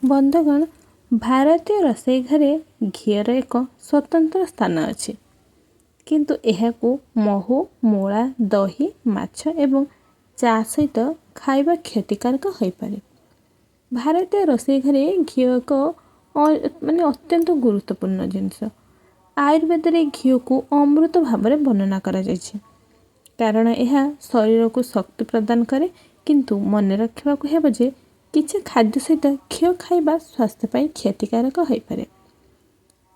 ବନ୍ଧୁଗଣ, ଭାରତୀୟ ରୋଷେଇ ଘରେ ଘିଅର ଏକ ସ୍ୱତନ୍ତ୍ର ସ୍ଥାନ ଅଛି। କିନ୍ତୁ ଏହାକୁ ମହୁ, ମୂଳା, ଦହି, ମାଛ ଏବଂ ଚା ସହିତ ଖାଇବା କ୍ଷତିକାରକ ହୋଇପାରେ। ଭାରତୀୟ ରୋଷେଇ ଘରେ ଘିଅ ଏକ ମାନେ ଅତ୍ୟନ୍ତ ଗୁରୁତ୍ୱପୂର୍ଣ୍ଣ ଜିନିଷ। ଆୟୁର୍ବେଦରେ ଘିଅକୁ ଅମୃତ ଭାବରେ ବର୍ଣ୍ଣନା କରାଯାଇଛି, କାରଣ ଏହା ଶରୀରକୁ ଶକ୍ତି ପ୍ରଦାନ କରେ। କିନ୍ତୁ ମନେ ରଖିବାକୁ ହେବ ଯେ କିଛି ଖାଦ୍ୟ ସହିତ ଘିଅ ଖାଇବା ସ୍ୱାସ୍ଥ୍ୟ ପାଇଁ କ୍ଷତିକାରକ ହୋଇପାରେ।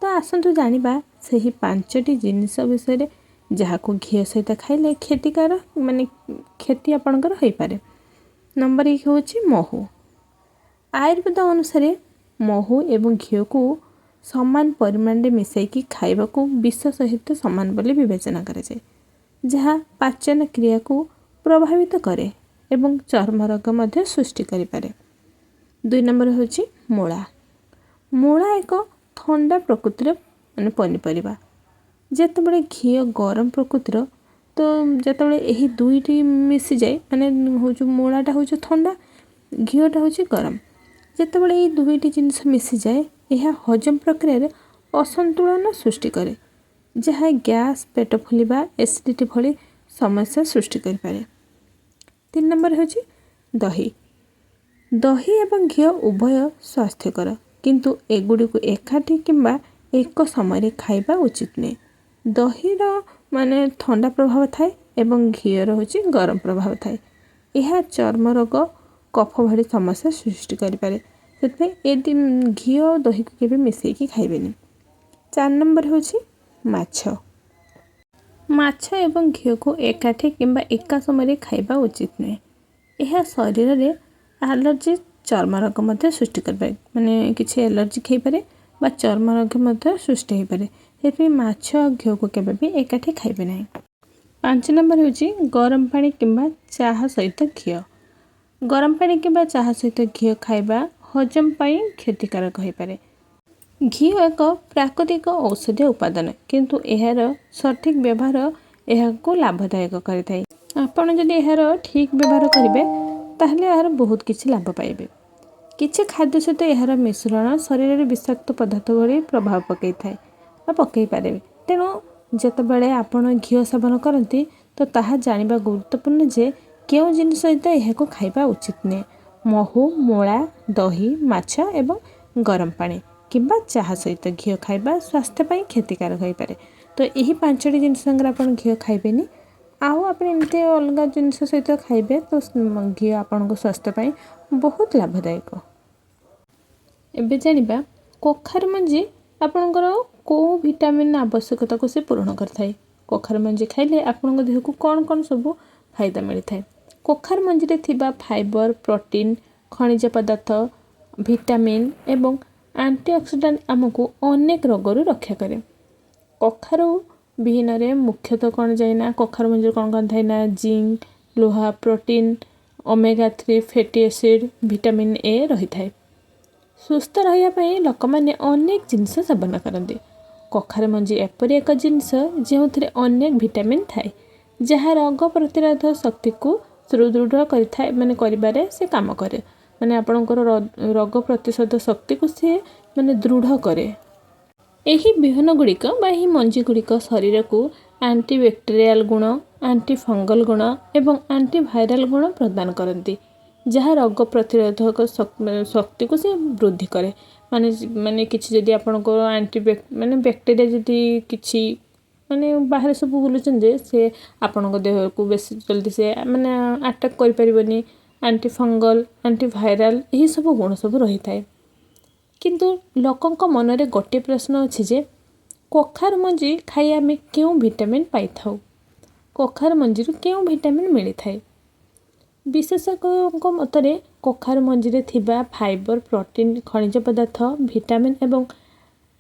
ତ ଆସନ୍ତୁ ଜାଣିବା ସେହି ପାଞ୍ଚଟି ଜିନିଷ ବିଷୟରେ, ଯାହାକୁ ଘିଅ ସହିତ ଖାଇଲେ କ୍ଷତିକାର ମାନେ କ୍ଷତି ଆପଣଙ୍କର ହୋଇପାରେ। ନମ୍ବର 1 ହେଉଛି ମହୁ। ଆୟୁର୍ବେଦ ଅନୁସାରେ ମହୁ ଏବଂ ଘିଅକୁ ସମାନ ପରିମାଣରେ ମିଶାଇକି ଖାଇବାକୁ ବିଷ ସହିତ ସମାନ ବୋଲି ବିବେଚନା କରାଯାଏ, ଯାହା ପାଚନ କ୍ରିୟାକୁ ପ୍ରଭାବିତ କରେ ଏବଂ ଚର୍ମ ରୋଗ ମଧ୍ୟ ସୃଷ୍ଟି କରିପାରେ। 2 ନମ୍ବର ହେଉଛି ମୂଳା। ମୂଳା ଏକ ଥଣ୍ଡା ପ୍ରକୃତିର ମାନେ ପନିପରିବା, ଯେତେବେଳେ ଘିଅ ଗରମ ପ୍ରକୃତିର। ତ ଯେତେବେଳେ ଏହି ଦୁଇଟି ମିଶିଯାଏ, ମାନେ ହେଉଛି ମୂଳାଟା ହେଉଛି ଥଣ୍ଡା, ଘିଅଟା ହେଉଛି ଗରମ, ଯେତେବେଳେ ଏଇ ଦୁଇଟି ଜିନିଷ ମିଶିଯାଏ, ଏହା ହଜମ ପ୍ରକ୍ରିୟାରେ ଅସନ୍ତୁଳନ ସୃଷ୍ଟି କରେ, ଯାହା ଗ୍ୟାସ୍, ପେଟ ଫୁଲିବା, ଏସିଡ଼ିଟି ଭଳି ସମସ୍ୟା ସୃଷ୍ଟି କରିପାରେ। 3 ନମ୍ବର ହେଉଛି ଦହି। ଦହି ଏବଂ ଘିଅ ଉଭୟ ସ୍ୱାସ୍ଥ୍ୟକର, କିନ୍ତୁ ଏଗୁଡ଼ିକୁ ଏକାଠି କିମ୍ବା ଏକ ସମୟରେ ଖାଇବା ଉଚିତ ନୁହେଁ। ଦହିର ମାନେ ଥଣ୍ଡା ପ୍ରଭାବ ଥାଏ ଏବଂ ଘିଅର ହେଉଛି ଗରମ ପ୍ରଭାବ ଥାଏ। ଏହା ଚର୍ମ ରୋଗ, କଫ ଭଳି ସମସ୍ୟା ସୃଷ୍ଟି କରିପାରେ। ସେଥିପାଇଁ ଏ ଘିଅ ଆଉ ଦହିକୁ କେବେ ମିଶାଇକି ଖାଇବେନି। 4 ନମ୍ବର ହେଉଛି ମାଛ। ମାଛ ଏବଂ ଘିଅକୁ ଏକାଠି କିମ୍ବା ଏକା ସମୟରେ ଖାଇବା ଉଚିତ ନୁହେଁ। ଏହା ଶରୀରରେ ଆଲର୍ଜି, ଚର୍ମ ରୋଗ ମଧ୍ୟ ସୃଷ୍ଟି କରିପାରେ। ମାନେ କିଛି ଆଲର୍ଜି ହେଇପାରେ ବା ଚର୍ମ ରୋଗ ମଧ୍ୟ ସୃଷ୍ଟି ହୋଇପାରେ। ସେଥିପାଇଁ ମାଛ ଆଉ ଘିଅକୁ କେବେ ବି ଏକାଠି ଖାଇବେ ନାହିଁ। 5 ନମ୍ବର ହେଉଛି ଗରମ ପାଣି କିମ୍ବା ଚାହା ସହିତ ଘିଅ। ଗରମ ପାଣି କିମ୍ବା ଚାହା ସହିତ ଘିଅ ଖାଇବା ହଜମ ପାଇଁ କ୍ଷତିକାରକ ହୋଇପାରେ। ଘିଅ ଏକ ପ୍ରାକୃତିକ ଔଷଧୀୟ ଉପାଦାନ, କିନ୍ତୁ ଏହାର ସଠିକ୍ ବ୍ୟବହାର ଏହାକୁ ଲାଭଦାୟକ କରିଥାଏ। ଆପଣ ଯଦି ଏହାର ଠିକ୍ ବ୍ୟବହାର କରିବେ, ତାହେଲେ ଏହାର ବହୁତ କିଛି ଲାଭ ପାଇବେ। କିଛି ଖାଦ୍ୟ ସହିତ ଏହାର ମିଶ୍ରଣ ଶରୀରରେ ବିଷାକ୍ତ ପଦାର୍ଥ ଭଳି ପ୍ରଭାବ ପକାଇଥାଏ ବା ପକାଇ ପାରିବେ। ତେଣୁ ଯେତେବେଳେ ଆପଣ ଘିଅ ସେବନ କରନ୍ତି, ତ ତାହା ଜାଣିବା ଗୁରୁତ୍ୱପୂର୍ଣ୍ଣ ଯେ କେଉଁ ଜିନିଷ ସହିତ ଏହାକୁ ଖାଇବା ଉଚିତ ନୁହେଁ। ମହୁ, ମୂଳା, ଦହି, ମାଛ ଏବଂ ଗରମ ପାଣି କିମ୍ବା ଚାହା ସହିତ ଘିଅ ଖାଇବା ସ୍ୱାସ୍ଥ୍ୟ ପାଇଁ କ୍ଷତିକାରକ ହୋଇପାରେ। ତ ଏହି ପାଞ୍ଚଟି ଜିନିଷ ସାଙ୍ଗରେ ଆପଣ ଘିଅ ଖାଇବେନି। ଆଉ ଆପଣ ଏମିତି ଅଲଗା ଜିନିଷ ସହିତ ଖାଇବେ, ତ ଘିଅ ଆପଣଙ୍କ ସ୍ୱାସ୍ଥ୍ୟ ପାଇଁ ବହୁତ ଲାଭଦାୟକ। ଏବେ ଜାଣିବା କଖାରୁ ମଞ୍ଜି ଆପଣଙ୍କର କେଉଁ ଭିଟାମିନ୍ ଆବଶ୍ୟକତାକୁ ସେ ପୂରଣ କରିଥାଏ। କଖାରୁ ମଞ୍ଜି ଖାଇଲେ ଆପଣଙ୍କ ଦେହକୁ କ'ଣ କ'ଣ ସବୁ ଫାଇଦା ମିଳିଥାଏ? କଖାରୁ ମଞ୍ଜିରେ ଥିବା ଫାଇବର, ପ୍ରୋଟିନ୍, ଖଣିଜ ପଦାର୍ଥ, ଭିଟାମିନ୍ ଏବଂ ଆଣ୍ଟିଅକ୍ସିଡାଣ୍ଟ ଆମକୁ ଅନେକ ରୋଗରୁ ରକ୍ଷା କରେ। କଖାରୁ ବିହନରେ ମୁଖ୍ୟତଃ କ'ଣ ଯାଏ ନା, କଖାରୁ ମଞ୍ଜିରେ କ'ଣ କ'ଣ ଥାଏ ନା, ଜିଙ୍କ, ଲୁହା, protein, omega 3 fatty acid, vitamin A ରହିଥାଏ। ସୁସ୍ଥ ରହିବା ପାଇଁ ଲୋକମାନେ ଅନେକ ଜିନିଷ ସେବନ କରନ୍ତି। କଖାରୁ ମଞ୍ଜି ଏପରି ଏକ ଜିନିଷ ଯେଉଁଥିରେ ଅନେକ ଭିଟାମିନ୍ ଥାଏ, ଯାହା ରୋଗ ପ୍ରତିରୋଧ ଶକ୍ତିକୁ ସୁଦୃଢ଼ କରିଥାଏ, ମାନେ କରିବାରେ ସେ କାମ କରେ। ମାନେ ଆପଣଙ୍କର ରୋଗ ପ୍ରତିଶୋଧ ଶକ୍ତିକୁ ସିଏ ମାନେ ଦୃଢ଼ କରେ। ଏହି ବିହନ ଗୁଡ଼ିକ ବା ଏହି ମଞ୍ଜି ଗୁଡ଼ିକ ଶରୀରକୁ ଆଣ୍ଟିବ୍ୟାକ୍ଟେରିଆଲ ଗୁଣ, ଆଣ୍ଟିଫଙ୍ଗଲ ଗୁଣ ଏବଂ ଆଣ୍ଟିଭାଇରାଲ ଗୁଣ ପ୍ରଦାନ କରନ୍ତି, ଯାହା ରୋଗ ପ୍ରତିରୋଧକ ଶକ୍ତିକୁ ସେ ବୃଦ୍ଧି କରେ। ମାନେ କିଛି ଯଦି ଆପଣଙ୍କର ଆଣ୍ଟି ମାନେ ବ୍ୟାକ୍ଟେରିଆ ଯଦି କିଛି ମାନେ ବାହାରେ ସବୁ ବୁଲୁଛନ୍ତି ଯେ, ସେ ଆପଣଙ୍କ ଦେହକୁ ବେଶୀ ଜଲ୍ଦି ସେ ମାନେ ଆଟାକ୍ କରିପାରିବନି। ଆଣ୍ଟିଫଙ୍ଗଲ, ଆଣ୍ଟିଭାଇରାଲ ଏହିସବୁ ଗୁଣ ସବୁ ରହିଥାଏ। କିନ୍ତୁ ଲୋକଙ୍କ ମନରେ ଗୋଟିଏ ପ୍ରଶ୍ନ ଅଛି ଯେ କଖାରୁ ମଞ୍ଜି ଖାଇ ଆମେ କେଉଁ ଭିଟାମିନ୍ ପାଇଥାଉ? କଖାରୁ ମଞ୍ଜିରୁ କେଉଁ ଭିଟାମିନ୍ ମିଳିଥାଏ? ବିଶେଷଜ୍ଞଙ୍କ ମତରେ କଖାରୁ ମଞ୍ଜିରେ ଥିବା ଫାଇବର, ପ୍ରୋଟିନ୍, ଖଣିଜ ପଦାର୍ଥ, ଭିଟାମିନ୍ ଏବଂ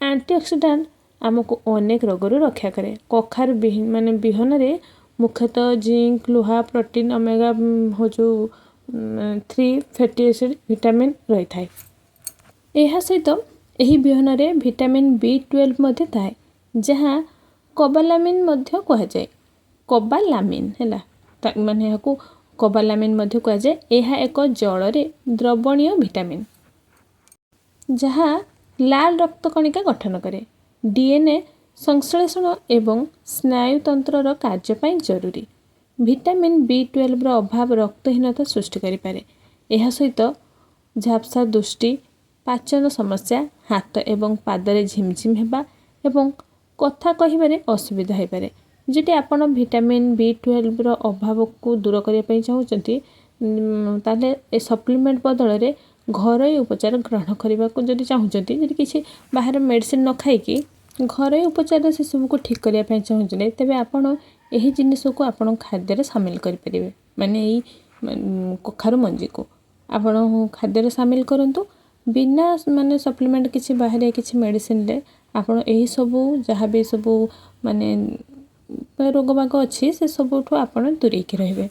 ଆଣ୍ଟିଅକ୍ସିଡାଣ୍ଟ ଆମକୁ ଅନେକ ରୋଗରୁ ରକ୍ଷା କରେ। କଖାରୁ ମାନେ ବିହନରେ ମୁଖ୍ୟତଃ ଜିଙ୍କ, ଲୁହା, ପ୍ରୋଟିନ୍, ଓମେଗା ହେଉଛି 3 ଫ୍ୟାଟି ଏସିଡ଼୍, ଭିଟାମିନ୍ ରହିଥାଏ। ଏହା ସହିତ ଏହି ବିହନରେ ଭିଟାମିନ୍ ବି 12 ମଧ୍ୟ ଥାଏ, ଯାହା କୋବାଲାମିନ୍ ମଧ୍ୟ କୁହାଯାଏ। କୋବାଲାମିନ୍ ହେଲା, ମାନେ ଏହାକୁ କୋବାଲାମିନ୍ ମଧ୍ୟ କୁହାଯାଏ। ଏହା ଏକ ଜଳରେ ଦ୍ରବଣୀୟ ଭିଟାମିନ୍। ଯାହା ଲାଲ ରକ୍ତ କଣିକା ଗଠନ କରେ, ଡିଏନ୍ଏ ସଂଶ୍ଳେଷଣ ଏବଂ ସ୍ନାୟୁତନ୍ତ୍ରର କାର୍ଯ୍ୟ ପାଇଁ ଜରୁରୀ। ଭିଟାମିନ୍ ବି 12ର ଅଭାବ ରକ୍ତହୀନତା ସୃଷ୍ଟି କରିପାରେ। ଏହା ସହିତ ଝାପ୍ସା ଦୃଷ୍ଟି, ପାଚନ ସମସ୍ୟା, ହାତ ଏବଂ ପାଦରେ ଝିମଝିମ ହେବା ଏବଂ କଥା କହିବାରେ ଅସୁବିଧା ହୋଇପାରେ। ଯଦି ଆପଣ ଭିଟାମିନ୍ ବି 12ର ଅଭାବକୁ ଦୂର କରିବା ପାଇଁ ଚାହୁଁଛନ୍ତି, ତାହେଲେ ଏ ସପ୍ଲିମେଣ୍ଟ ବଦଳରେ ଘରୋଇ ଉପଚାର ଗ୍ରହଣ କରିବାକୁ ଯଦି ଚାହୁଁଛନ୍ତି, ଯଦି କିଛି ବାହାର ମେଡ଼ିସିନ ନ ଖାଇକି ଘରୋଇ ଉପଚାରରେ ସେସବୁକୁ ଠିକ୍ କରିବା ପାଇଁ ଚାହୁଁଛନ୍ତି, ତେବେ ଆପଣ ଏହି ଜିନିଷକୁ ଆପଣଙ୍କ ଖାଦ୍ୟରେ ସାମିଲ କରିପାରିବେ। ମାନେ ଏଇ କଖାରୁ ମଞ୍ଜିକୁ ଆପଣ ଖାଦ୍ୟରେ ସାମିଲ କରନ୍ତୁ। ବିନା ମାନେ ସପ୍ଲିମେଣ୍ଟ କିଛି ବାହାରେ କିଛି ମେଡ଼ିସିନରେ ଆପଣ ଏହିସବୁ ଯାହା ବି ସବୁ ମାନେ ରୋଗ ବାଗ ଅଛି, ସେସବୁଠୁ ଆପଣ ଦୂରେଇକି ରହିବେ।